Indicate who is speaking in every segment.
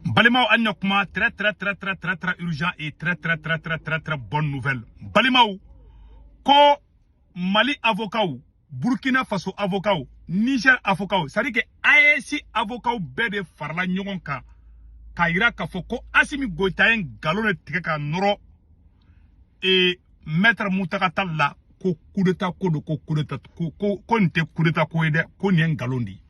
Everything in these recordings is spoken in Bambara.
Speaker 1: Balimaw, an ɲa kuma, très très très très très très urgent et très très très très très très bonne nouvelle. Balimaw, ko Mali avocat, Burkina Faso avocat, Niger avocat, c'est à dire que AES avocat bɛɛ de farala ɲɔgɔn kan k'a yira k'a fɔ ko Assimi Goïta ye nkalon de tigɛ ka nɔrɔ et maître Mountaga Tall la, ko coup d'état ko don, ko coup d'état ko ko ko nin tɛ coup d'état ko ye dɛ, ko nin ye nkalon de ye.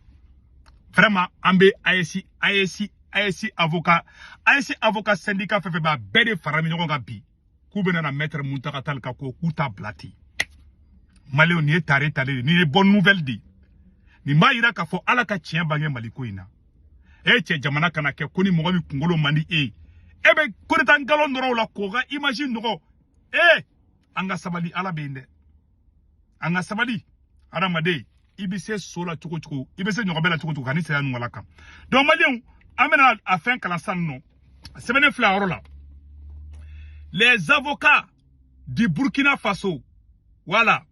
Speaker 1: Vraiment, an bɛ AES avocat, AES avocat syndicat fɛn fɛn b'a bɛɛ de fara ɲɔgɔn kan bi k'u bɛna na maître Mountaga Tall ka ko k'u t'a bila ten. Maliyɛnw, nin ye tare tare de, nin ye bonne nouvelle de ye. Nin b'a yira k'a fɔ Ala ka tiɲɛ bange Mali ko in na. E cɛ, jamana kana kɛ ko ni mɔgɔ min kunkolo man di e ye, e bɛ coup d'état nkalon dɔrɔn la k'o ka image nɔgɔ. E, an ka sabali, Ala bɛ yen dɛ, an ka sabali. Hadamaden, i bɛ se so la cogo cogo, i bɛ se ɲɔgɔnbɛ la cogo cogo, ka ni saya ɲɔgɔn la kan. Donc maliyɛnw, an bɛna a fɛn kalan sisan nɔ, sɛbɛnnen filɛ a yɔrɔ la: les avocats du Burkina Faso, voilà,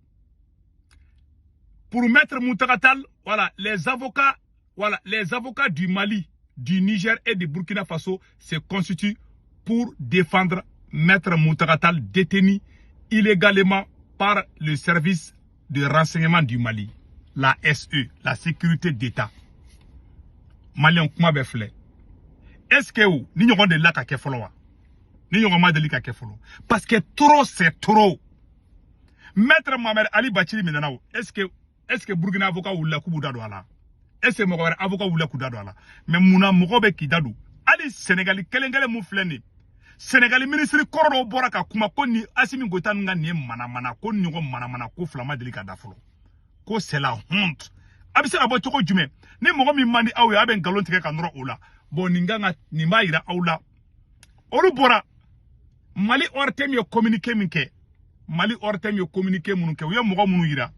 Speaker 1: pour maître Mountaga Tall, voilà, les avocats, voilà, les avocats du Mali, du Niger et du Burkina Faso se constituent pour défendre maître Mountaga Tall, détenu illégalement par le service de renseignement du Mali, la SE, la sécurité d'État. Malien, kuma bɛ filɛ. Est-ce que o ni ɲɔgɔn delila ka kɛ fɔlɔ wa? Ni ɲɔgɔn ma deli ka kɛ fɔlɔ. Parce que trop, c'est trop. Maître Mohamed Ali Bathily minɛna o. Est-ce que Burkina avocat wulila k'u b'u da don a la? Est-ce que mɔgɔ wɛrɛ avocat wulila k'u da don a la? Mais munna mɔgɔ bɛ k'i da don? Hali Sénégali kelen kelen mun filɛ nin ye. Sénégali ministre kɔrɔ dɔw bɔra ka kuma ko ni Assimi Goïta ninnu ka nin ye manamana ko ni ɲɔgɔn manamana ko fila ma deli ka da fɔlɔ. Ko c'est la honte. A bɛ se ka bɔ cogo jumɛn ni mɔgɔ min man di aw ye, a bɛ nkalon tigɛ ka nɔrɔ o la? Bon, nin kan ka nin b'a yira aw la. Olu bɔra Mali ORTM ye communiqué min kɛ, Mali ORTM ye communiqué minnu kɛ, u ye mɔgɔ minnu yira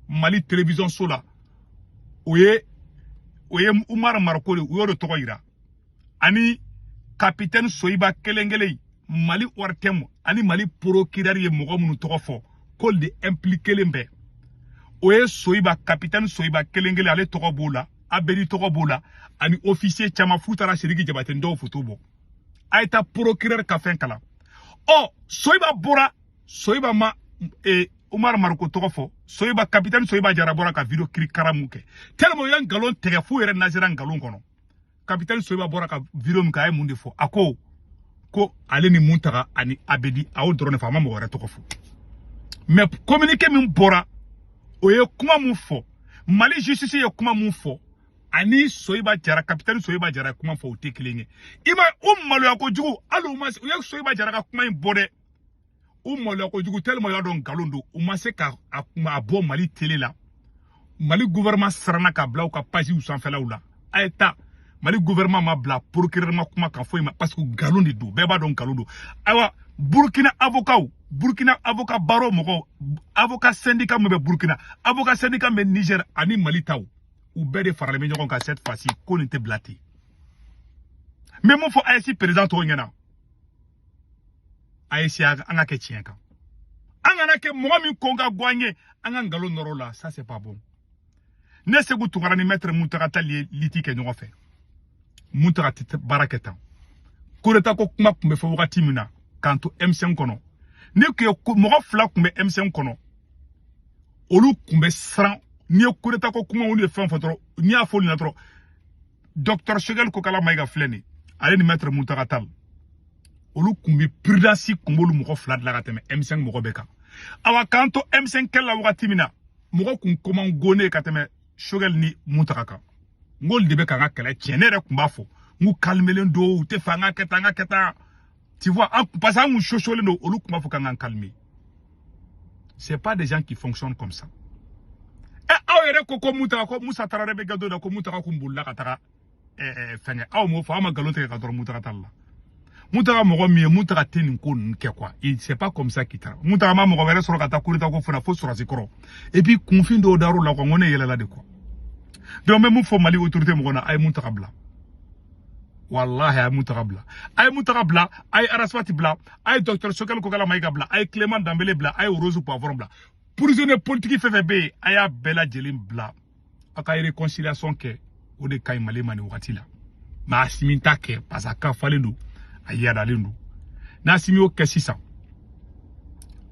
Speaker 1: Mali télévision so la, o ye Oumar Mariko de, u y'o de tɔgɔ yira, ani capitaine Soyiba kelen kelen. Mali ORTM ani Mali procureur ye mɔgɔ minnu tɔgɔ fɔ k'olu de impliqué len bɛ, o ye Soyiba, capitaine Soyiba kelen kelen, ale tɔgɔ b'o la, Abedi tɔgɔ b'o la, ani officier caman f'u taara Sidiki Jabate dɔw photo bɔ. A ye taa procureur ka fɛn kalan. Ɔ, Soyiba bɔra, Soyiba ma Umar Mariko tɔgɔ fɔ. Soyiba, capitaine Soyiba Jara bɔra ka vidéo kirikara mun kɛ, tellement u ye nkalon tigɛ f'u yɛrɛ nasera nkalon kɔnɔ. Capitaine Soyiba bɔra ka vidéo min kɛ, a ye mun de fɔ? A ko ko ale ni Muntaga ani Abedi, a y'o dɔrɔn de fɔ, a ma mɔgɔ wɛrɛ tɔgɔ fɔ. Mais communiqué min bɔra, o ye kuma mun fɔ? Mali justice ye kuma mun fɔ ani Soyiba Jara, capitaine Soyiba Jara ye kuma fɔ, o tɛ kelen ye. I ma u maloya kojugu, hali u ma u ye Soyiba Jara ka kuma in bɔ dɛ. U maloya kojugu tellement u y'a dɔn nkalon don, u ma se ka a kuma a bɔ Mali télé la. Mali gouvernement siranna ka bila u ka pages sanfɛlaw la. A ye taa, Mali gouvernement ma bila, procureur ma kuma kan, foyi ma, parce que nkalon de don, bɛɛ b'a dɔn nkalon don. Ayiwa, Burkina avocat, Burkina avocat barreau mɔgɔw, avocat syndicat min bɛ Burkina, avocat syndicat min bɛ Niger ani Mali taw, u bɛɛ de faralen bɛ ɲɔgɔn kan cette fois-ci ko nin tɛ bila ten. N bɛ mun fɔ AES président tɔgɔ ɲɛna? AES, an ka kɛ tiɲɛ kan, an kana kɛ mɔgɔ min ko ka go an ye, an ka nkalon nɔrɔ la, ça c'est pas bon. Ne Sékou Tounkara ni maître Mountaga Tall ye liti kɛ ɲɔgɔn fɛ. Mountaga tɛ baara kɛ tan. Coup d'état ko kuma tun bɛ fɔ wagati min na k'an to M5 kɔnɔ, ni tun ye mɔgɔ fila tun bɛ M5 kɔnɔ, olu tun bɛ siran. N'i ye coup d'état ko kuma, olu ye fɛn fɔ dɔrɔn, n'i y'a fɔ olu ɲɛna dɔrɔn, docteur Choguel Kokalla Maïga filɛ nin, ale ni maître Mountaga Tall, olu tun bɛ prudence kun b'olu mɔgɔ fila de la ka tɛmɛ M5 mɔgɔ bɛɛ kan. Awa, k'an to M5 kɛlɛ la wagati min na, mɔgɔ kun koman gone ka tɛmɛ Choguel ni Mountaga kan. N k'olu de bɛ k'an ka kɛlɛ tiɲɛ. Ne yɛrɛ tun b'a fɔ n k'u calmelen don, u tɛ fɛ an ka kɛ tan, an ka kɛ tan, tu vois, an parce que an kun sosolen don, olu tun b'a fɔ k'an k'an calmer. C'est pas des gens qui fonctionnent comme ça. Ɛ, aw yɛrɛ ko ko Mountaga, ko Musa Tarawele bɛ kɛ don da ko Mountaga kun bolila ka taga fɛngɛ. Aw m'o fɔ, aw ma nkalon tigɛ ka dɔrɔn Mountaga tali la. Mountaga mɔgɔ min ye, Mountaga tɛ nin ko ninnu kɛ quoi, c'est pas comme ça qu'il travaille. Mountaga ma mɔgɔ wɛrɛ sɔrɔ ka taa coup d'état ko fana fo sɔrɔsi kɔrɔ, et puis kunfin dɔw dar'o la quoi. N ko ne yɛlɛla de quoi. Donc n bɛ mun fɔ Mali autorité mɔgɔ na? A ye Mountaga bila, wallahi, a ye Mountaga bila, a ye Mountaga bila, a ye Ras Bath bila, a ye docteur Choguel Kokalla Maïga bila, a ye Clément Dembélé bila, a ye Rose Poivron bila. Prisonnier politique fɛn fɛn bɛ yen, a y'a bɛɛ lajɛlen bila. A ka réconciliation kɛ, o de ka ɲi Mali ma nin wagati la. Mais Assimi t'a kɛ parce que a kan falen don, a yadalen don. N'Assimi y'o kɛ sisan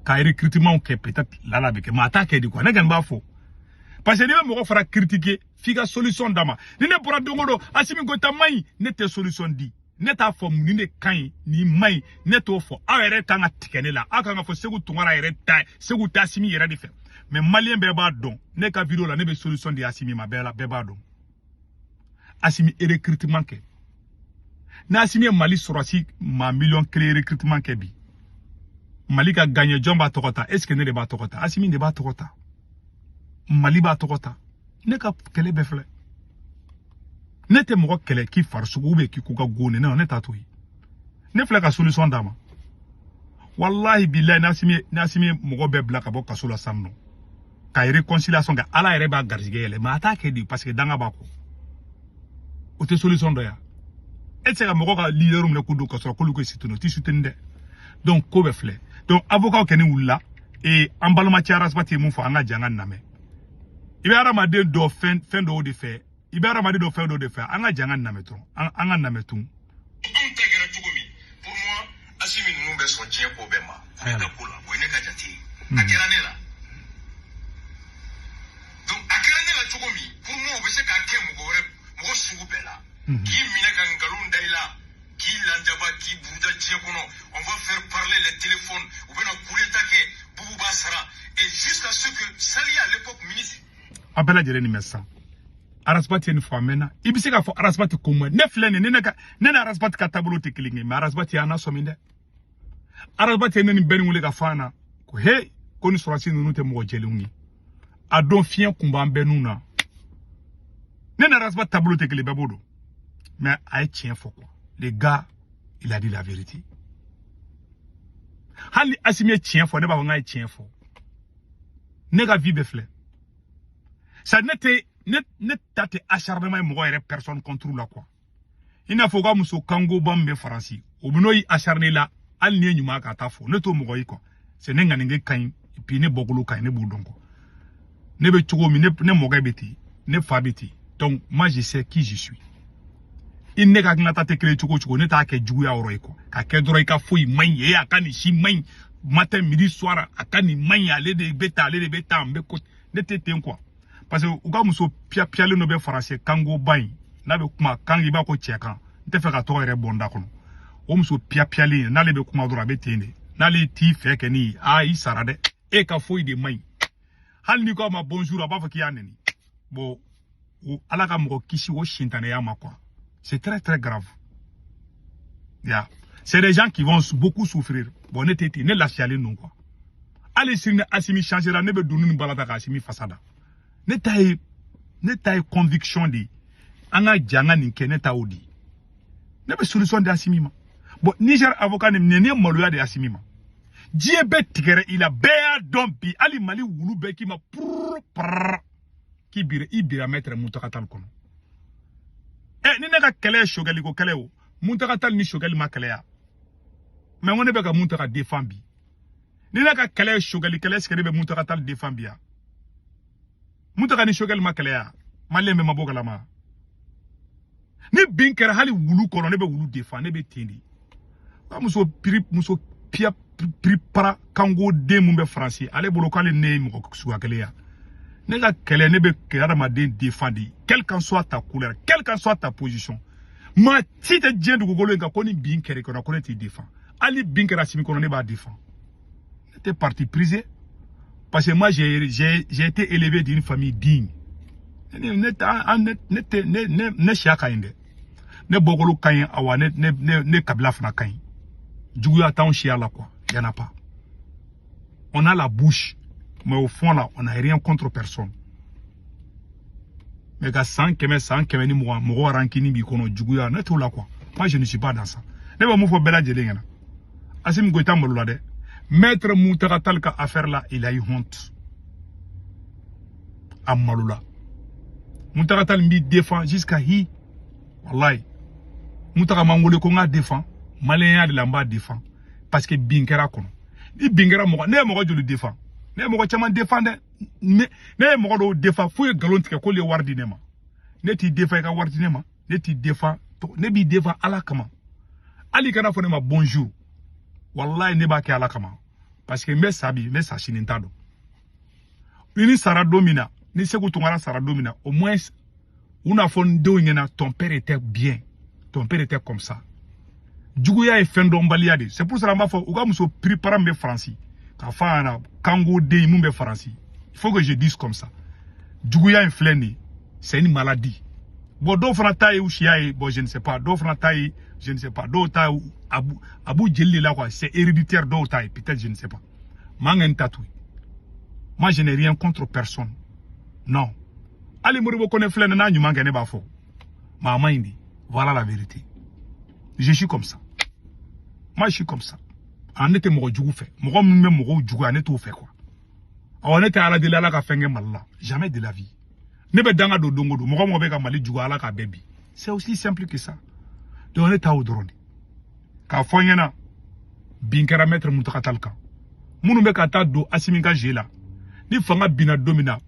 Speaker 1: ka recrutement kɛ, peut-être lala bɛ kɛ, mais a t'a kɛ de quoi. Ne kɔni b'a fɔ parce que n'i bɛ mɔgɔ fara critiquer, f'i ka solution d'a ma. Ni ne bɔra don o don, Assimi Goïta man ɲi, ne tɛ solution di. Ne t'a fɔ nin de ka ɲi, nin man ɲi, ne t'o fɔ. Aw yɛrɛ kan ka tigɛ ne la, aw kan ka fɔ Segu Tunkara yɛrɛ ta, Segu tɛ Assimi yɛrɛ de fɛ. Mais malien bɛɛ b'a dɔn, ne ka vidéo la, ne bɛ solution di Assimi ma. Bɛɛ la, bɛɛ b'a dɔn Assimi recrutement kɛ. Ni Assimi ye Mali sɔrɔsi maa 1 million recrutement kɛ bi, Mali ka gagné, jɔn b'a tɔgɔ ta? Est ce que ne de b'a tɔgɔ ta? Assimi de b'a tɔgɔ ta, Mali b'a tɔgɔ ta. Ne ka kɛlɛ bɛɛ filɛ, ne tɛ mɔgɔ kɛlɛ k'i farisogo ou bien k'i ko ka go. Ne ne t'a to yen. Ne filɛ ka solution d'a ma. Wallahi billahi, n'Assimi ye mɔgɔ bɛɛ bila ka bɔ kaso la sisan nɔ ka réconciliation kɛ, Ala yɛrɛ b'a garijɛgɛ yɛlɛ. Mais a t'a kɛ de parce que danga b'a kɔ. O tɛ solution dɔ ya. E tɛ se ka mɔgɔ ka leader minɛ k'u don ka sɔrɔ k'olu ko soutenir, o tɛ soutenir dɛ. Donc ko bɛɛ filɛ. Donc avocat kɛni wulila ee, an balimacɛ Ras Bath ye mun fɔ? An ka jɛ an ka lamɛn. I bɛ hadamaden dɔ fɛn fɛn dɔw de fɛ, i bɛ hadamaden dɔ fɛn dɔw de fɛ. An ka jɛ an ka lamɛn dɔrɔn, an ka lamɛn tun.
Speaker 2: Anw ta kɛra cogo min, pour moi, Assimi ninnu bɛ sɔn diɲɛ ko bɛɛ ma coup d'état ko la. O ye ne ka jate ye. A kɛra ne la. Donc a kɛra ne la cogo min, pour moi, o bɛ se k'a kɛ mɔgɔ wɛrɛ, mɔgɔ sugu bɛɛ la, k'i minɛ ka nkalon da i la, k'i lanjaba, k'i buruja diɲɛ kɔnɔ. On va faire parler les téléphones, u bɛna coup d'état kɛ, Boubou b'a sara, et jusqu'à ce que Sali, à l'époque ministre.
Speaker 1: A bɛɛ lajɛlen nin mɛ sisan. Ras Bath ye nin fɔ a mɛnna. I bɛ se k'a fɔ Ras Bath ko ma ne filɛ nin ne ka ne ni Ras Bath ka taabolo tɛ kelen ye, mais Ras Bath y'an nasɔmi dɛ. Ras Bath ye ne ni bɛɛ ni wele ka fɔ an na ko he, ko ni sɔrɔsi ninnu tɛ mɔgɔ jɛlenw ye. A don fiɲɛ kun b'an bɛɛ nun na. Ne ni Ras Bath taabolo tɛ kelen, bɛɛ b'o dɔn, mais a ye tiɲɛ fɔ quoi. Le gars, il a dit la vérité. Hali ni Assimi ye tiɲɛ fɔ, ne b'a fɔ n k'a ye tiɲɛ fɔ. Ne ka vie bɛɛ filɛ sa, ne tɛ ne ta tɛ acharnement ye mɔgɔ yɛrɛ, personne contre la quoi. I n'a fɔ u ka muso kangoba min bɛ Faransi, o bɛ n'o yi acharné la, hali n'i ye ɲuman ka taa fɔ, ne t'o mɔgɔ ye quoi. C'est ne ŋaninkɛ ka ɲi et puis ne bɔkolo ka ɲi, ne b'o dɔn quoi. Ne bɛ cogo min, ne mɔkɛ bɛ ten, ne fa bɛ ten. Donc moi, je sais qui je suis. I ne ka hakilinata tɛ kelen cogo o cogo, ne t'a kɛ juguya yɔrɔ ye quoi. Ka kɛ dɔrɔn i ka foyi man ɲi e, a ka nin si man ɲi, matin, midi, soir, a ka nin man ɲi, ale de bɛ tan, ale de bɛ tan, n bɛ ko ne tɛ ten quoi. Parce que u ka muso piya piyalen dɔ bɛ Faransi, kangoba in, n'a bɛ kuma kan, i b'a ko cɛ kan, n tɛ fɛ ka tɔgɔ yɛrɛ bɔ n da kɔnɔ. O muso piya piyalen, n'ale bɛ kuma dɔrɔn, a bɛ ten de. N'ale t'i fɛ kɛ ni aa, i sara dɛ, e ka foyi de man ɲi. Hali n'i ko a ma bonjour, a b'a fɔ k'i y'a nɛni. Bon, o Ala ka mɔgɔ kisi o sintanɛya ma quoi. C'est très très grave ya. C'est des gens qui vont beaucoup souffrir. Bon, ne tɛ ten, ne lafiyalen don quoi. Hali sini ni Assimi changera, ne bɛ dunun ni bala ta ka Assimi fasa da. Ne ta ye conviction de ye. An ka jɛ an ka nin kɛ, ne ta o di. Ne bɛ solution di Assimi ma. Bon, Niger avocat nin ye maloya de Assimi ma. Diɲɛ bɛɛ tigɛra i la, bɛɛ y'a dɔn bi. Hali Mali wulu bɛɛ k'i ma purr prrr, k'i bira, i bira maître Mountaga Tall kɔnɔ. Ɛ, ni ne ka kɛlɛ ye Choguel ko kɛlɛ, o Mountaga Tall ni Choguel ma kɛlɛ ya. Mais n ko ne bɛ ka Mountaga défend bi. Ni ne ka kɛlɛ ye Choguel kɛlɛ, est ce que ne bɛ Mountaga Tall défend bi ya? Mountaga ni Choguel ma kɛlɛ ya, malien bɛɛ ma bɔ kalama. Ni bin kɛra hali wulu kɔnɔ, ne bɛ wulu défend. Ne bɛ ten de. Ka muso piri, muso piya piri para kango den mun bɛ Faransi, ale bolo k'ale ne ye mɔgɔ suguya kelen ya. Ne ka kɛlɛ, ne bɛ hadamaden défend de, quelle qu'en soit ta couleur, quelle qu'en soit ta position. Maa si tɛ diɲɛ dugukolo in kan ko ni bin kɛra i kɔnɔ ko ne t'i défend. Hali ni bin kɛra Assimi kɔnɔ, ne b'a défend. Ne tɛ parti pris parce que moi, j'ai été élevé d'une famille digne. Ne ne ne ne tɛ ne ne ne siya ka ɲi dɛ, ne bɔkolo ka ɲi, awa ne kabila fana ka ɲi. Juguya t'anw siya la quoi, y en a pas. On a la bouche, mais au fond là, on n'a rien contre personne. Mais ka san 100, san 120, mɔgɔ rancune b'i kɔnɔ, juguya, ne t'o la quoi. Moi, je ne suis pas dans ça. Ne bɛ mun fɔ bɛɛ lajɛlen ɲɛna? Assimi Goïta malo la dɛ. Maître Mountaga Tall ka affaire là, il a eu honte, a malo la. Mountaga Tall b'i défend jusqu'à hi. Wallahi, Mountaga m'an wele ko n k'a défend, maliyɛnya de la, n b'a défend parce que bin kɛra kɔnɔ. Ni bin kɛra mɔgɔ, ne ye mɔgɔ joli défend? Ne ye mɔgɔ caman défend dɛ. Ne ye mɔgɔ dɔw défend f'u ye nkalon tigɛ k'olu ye wari di ne ma. Ne t'i défend i ka wari di ne ma, ne t'i défend. tɔgɔ ne b'i défend Ala kama. Hali kana fɔ ne ma bonjour, wallahi ne b'a kɛ Ala kama, parce que n bɛ sa bi, n bɛ sa sini, n t'a dɔn. Ni sara don min na, ni Sekou Tounkara sara don min na, au moins u n'a fɔ n denw ɲɛna: ton père était bien, ton père était comme ça. Juguya ye fɛn dɔnbaliya de. C'est pour cela n b'a fɔ u ka muso piripara min bɛ Faransi k'a fɔ a ɲɛna, kanko den mun bɛ Faransi, il faut que je dise comme ça. Juguya in filɛ nin ye, c'est une maladie. Bon, dɔw fana ta ye u siya ye, bon, je ne sais pas, dɔw fana ta ye, je ne sais pas, dɔw ta ye a b'u jeli de la quoi, c'est héréditaire, dɔw ta ye peut-être, je ne sais pas. Maa ŋa n ta to yen. Moi, je n'ai rien contre personne, non. Hali Modibo Kone filɛ nin, n'a ɲuman kɛ, ne b'a fɔ maa ma ɲi de. Voilà la vérité, je suis comme ça, moi je suis comme ça. Ah, ne tɛ mɔgɔ jugu fɛ, mɔgɔ min bɛ mɔgɔw juguya, ne t'o fɛ quoi. Awɔ, ne tɛ Ala deli Ala ka fɛn kɛ Mali la, jamais de la vie. Ne bɛ danga don don o don, mɔgɔ mɔgɔ bɛ ka Mali juguya, Ala k'a bɛɛ bi. C'est aussi simple que ça. Donc ne t'a o dɔrɔn de k'a fɔ n ɲɛna. Bin kɛra maître Mountaga Tall kan, minnu bɛ ka taa don Assimi ka jeu la, ni fanga binna don min na,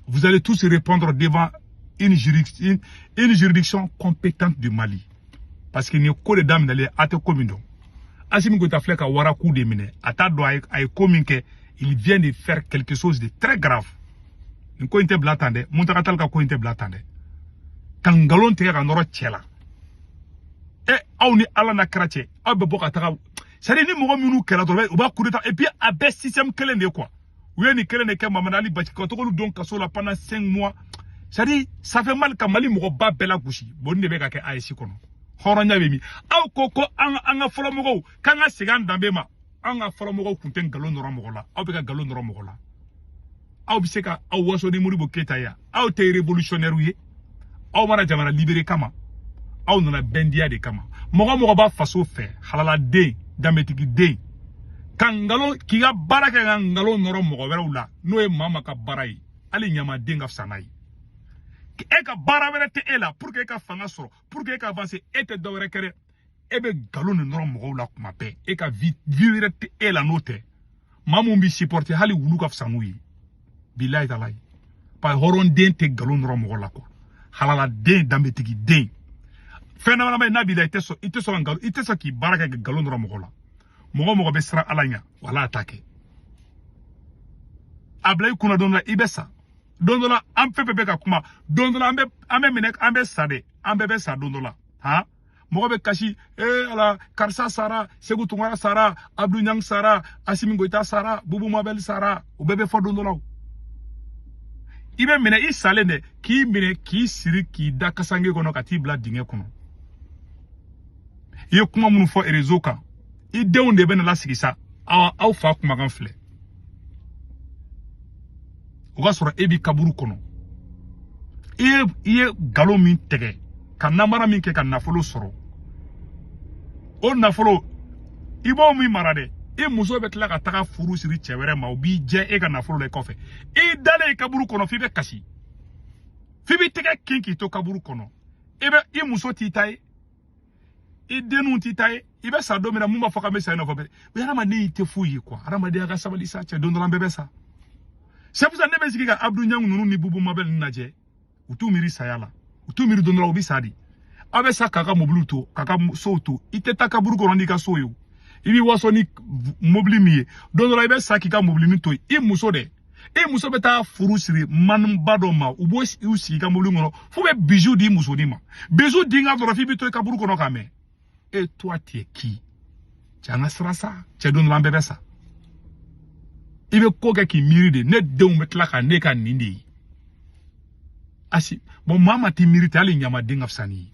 Speaker 1: vous allez tous répondre devant une juridiction compétente du Mali, parce que nin ye ko de daminɛlen, a tɛ ko min dɔn. Assimi Goïta filɛ ka waraku de minɛ, a t'a dɔn a ye ko min kɛ. Il vient de faire quelque chose de très grave. Nin ko in tɛ bila tan dɛ, Mountaga Tall ka ko in tɛ bila tan dɛ. Ka nkalon tigɛ ka nɔrɔ cɛ la, e aw ni Ala n'a kɛra cɛ, aw bɛ bɔ ka taga, c'est à dire ni mɔgɔ minnu kɛra dɔrɔn, u b'a coup d'état, et puis a bɛɛ système kelen de ye quoi. U ye nin kelen de kɛ Mamadu Ali Bathily ka tɔgɔ don kaso la pendant 5 mois. C'est à dire ça fait mal ka Mali mɔgɔba bɛɛ la gosi. Bon, nin de bɛ ka kɛ AES kɔnɔ. Hɔrɔnya bɛ min? Aw ko ko an ka fɔlɔmɔgɔw k'an ka segin an danbe ma. An ka fɔlɔmɔgɔw tun tɛ nkalon nɔrɔ mɔgɔ la, aw bɛ ka nkalon nɔrɔ mɔgɔ la. Aw bɛ se ka aw waso ni Modibo Keyita ye, aw tɛ révolutionnaire ye, aw mana jamana libéré kama, aw nana bɛndiya de kama. Mɔgɔ mɔgɔ b'a faso fɛ, halaladen, danbetigi den, ka nkalon k'i ka baara kɛ ka nkalon nɔrɔ mɔgɔ wɛrɛw la, n'o ye maa ma ka baara ye, hali ɲamaden ka fisa n'a ye. E ka baara wɛrɛ tɛ e la pour que e ka fanga sɔrɔ, pour que e ka avancer, e tɛ dɔ wɛrɛ kɛ dɛ, e bɛ nkalon de nɔrɔ mɔgɔw la kuma bɛɛ. E ka vie vie wɛrɛ tɛ e la n'o tɛ. Maa mun b'i supporter, hali wulu ka fisa n'u ye, bilayi talayi. Parce que hɔrɔnden tɛ nkalon nɔrɔ mɔgɔ la quoi. Halaladen, danbetigi den, fɛn dama dama ye n'a b'i la, i tɛ sɔn, i tɛ sɔn ka nkalon, i tɛ sɔn k'i baara kɛ ka nkalon nɔrɔ mɔgɔ la. Mɔgɔ mɔgɔ bɛ siran Ala ɲɛ, wala a t'a kɛ. A bila i kunna, don dɔ la i bɛ sa. Don dɔ la an fɛn fɛn bɛ ka kuma, don dɔ la an bɛ minɛ, an bɛ sa dɛ, an bɛɛ bɛ sa don dɔ la. Han, mɔgɔ bɛ kasi, ee Ala, karisa sara, Sekou Tounkara sara, Abdou Niang sara, Assimi Goïta sara, Boubou Mabel sara, o bɛɛ bɛ fɔ don dɔ la. O i bɛ minɛ, i salen dɛ, k'i minɛ k'i siri k'i da kasange kɔnɔ ka t'i bila dingɛ kɔnɔ. I ye kuma minnu fɔ réseau kan, i denw de bɛ na lasigi sa, aw fa kumakan filɛ. O ka sɔrɔ e b'i kaburu kɔnɔ, i ye nkalon min tigɛ ka namara min kɛ ka nafolo sɔrɔ, o nafolo i b'o min mara dɛ, i muso bɛ tila ka taga furu siri cɛ wɛrɛ ma, o b'i jɛ e ka nafolo la i kɔfɛ. I dalen i kaburu kɔnɔ, f'i bɛ kasi, f'i b'i tɛgɛ kin k'i to kaburu kɔnɔ. I bɛ i muso t'i ta ye, i denninw t'i ta ye. I bɛ sa don min na, mun b'a fɔ k'an bɛ sa i nɔfɛ bɛɛ? Hadamaden i tɛ foyi ye quoi. Hadamadenya ka sabali sa cɛ, don dɔ la an bɛɛ bɛ sa. C'est pour ça ne bɛ sigi ka Abdou Niang ninnu ni Boubou Mabel ninnu lajɛ, u t'u miiri saya la, u t'u miiri don dɔ la u bɛ sa de. Aw bɛ sa k'a ka mobiliw to, k'a ka sow to. I tɛ taa kaburu kɔnɔ n'i ka so ye o. I b'i waso ni mobili min ye, don dɔ la i bɛ sa k'i ka mobilinin to yen. I muso dɛ, e muso bɛ taa furu siri manuba dɔ ma, u b'o u sigi i ka mobili kɔnɔ f'u bɛ bijou di musonin ma. Bijou di n ka dɔrɔn f'i bɛ to i kaburu kɔnɔ k'a mɛn. Et toi, tu es qui? Cɛ, an ka siran sa cɛ, don dɔ la an bɛɛ bɛ sa. I bɛ ko kɛ k'i miiri de, ne denw bɛ tila ka ne ka nin de ye. Asi bon, maa ma t'i miiri tɛ, hali ɲamaden ka fisa n'i ye.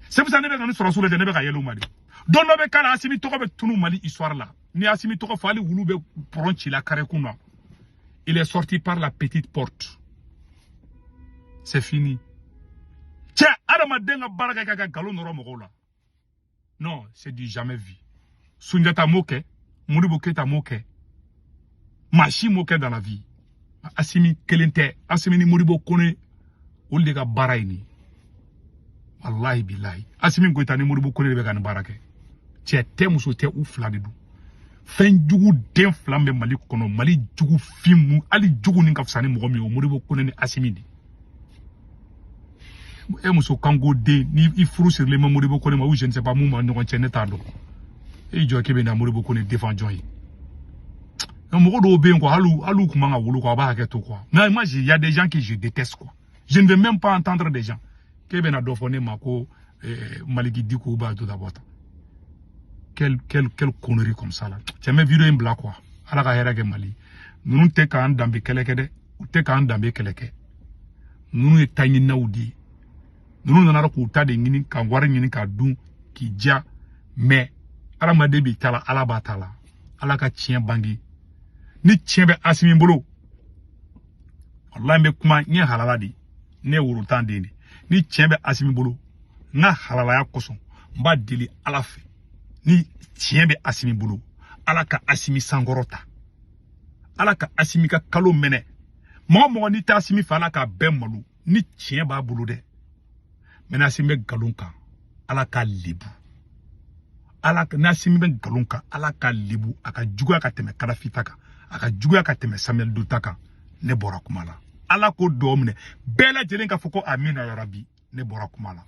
Speaker 1: C'est pour ça ne bɛ ka ni sɔrɔsiw lajɛ, ne bɛ ka yɛlɛ u ma de. Don dɔ bɛ k'a la, Asimi tɔgɔ bɛ tunu Mali histoire la. Ni Asimi tɔgɔ fɔ, hali wulu bɛ pɔrɔn ci la carré kun na. Il est sorti par la petite porte, c'est fini. Cɛ, adamaden ka baara kɛ ka nkalon nɔrɔ mɔgɔw la, non, c'est du jamais vu. Sunjata m'o kɛ, Modibo Keyita m'o kɛ, maa si m'o kɛ dans la vie. Asimi kelen tɛ, Asimi ni Modibo Kone, olu de ka baara ye nin ye. Walahi bilahi, Asimi Goïta ni Modibo Kone de bɛ ka nin baara kɛ. Cɛ tɛ, muso tɛ, u fila de don. Fɛn jugu den fila bɛ Mali kɔnɔ, Mali jugu fin mu, hali jugu ni ka fisa ni mɔgɔ min ye, o Modibo Kone ni Asimi de. E muso kanko den, ni i furu sirilen bɛ Modibo Kone ma ou je ne sais pas mun b'a ɲɔgɔn cɛ, ne t'a dɔn. E jɔ k'e bɛ na Modibo Kone défend jɔn ye? Mɔgɔ dɔw bɛ yen quoi, hali u kun man ka wolo quoi, a b'a hakɛ to quoi. Mais moi, il y a des gens que je déteste quoi, je ne veux même pas entendre des gens k'e bɛna dɔ fɔ ne ma ko Maliki Diko b'a to d'abord. Quelle connerie comme ça là! Cɛ, n bɛ vidéo in bila quoi. Ala ka hɛrɛ kɛ Mali. Ninnu tɛ k'an danbe kɛlɛ kɛ dɛ, u tɛ k'an danbe kɛlɛ kɛ. Ninnu ye taɲininaw de ye. Ninnu nana k'u ta de ɲini, ka wari ɲini ka dun k'i diya. Mais adamaden b'i ta la, Ala b'a ta la. Ala ka tiɲɛ bange. Ni tiɲɛ bɛ Asimi bolo, walahi, n bɛ kuma, n ye halala de, ne ye worotan den de. Ni tiɲɛ bɛ Asimi bolo, n ka halalaya kosɔn, n b'a deli Ala fɛ, ni tiɲɛ bɛ Asimi bolo, Ala ka Asimi sankɔrɔ ta, Ala ka Asimi ka kalo mɛnɛ. Mɔgɔ mɔgɔ n'i tɛ Asimi fɛ, Ala k'a bɛɛ malo, ni tiɲɛ b'a bolo dɛ. Mɛ n'Asimi bɛ nkalon kan, Ala k'a lebu. Ala, n'Asimi bɛ nkalon kan, Ala k'a lebu. A ka juguya ka tɛmɛ Kadafi ta kan, a ka juguya ka tɛmɛ Samuel Doe ta kan. Ne bɔra kuma la. Ala k'o dɔw minɛ bɛɛ lajɛlen k'a fɔ ko amina yarabi. Ne bɔra kuma la.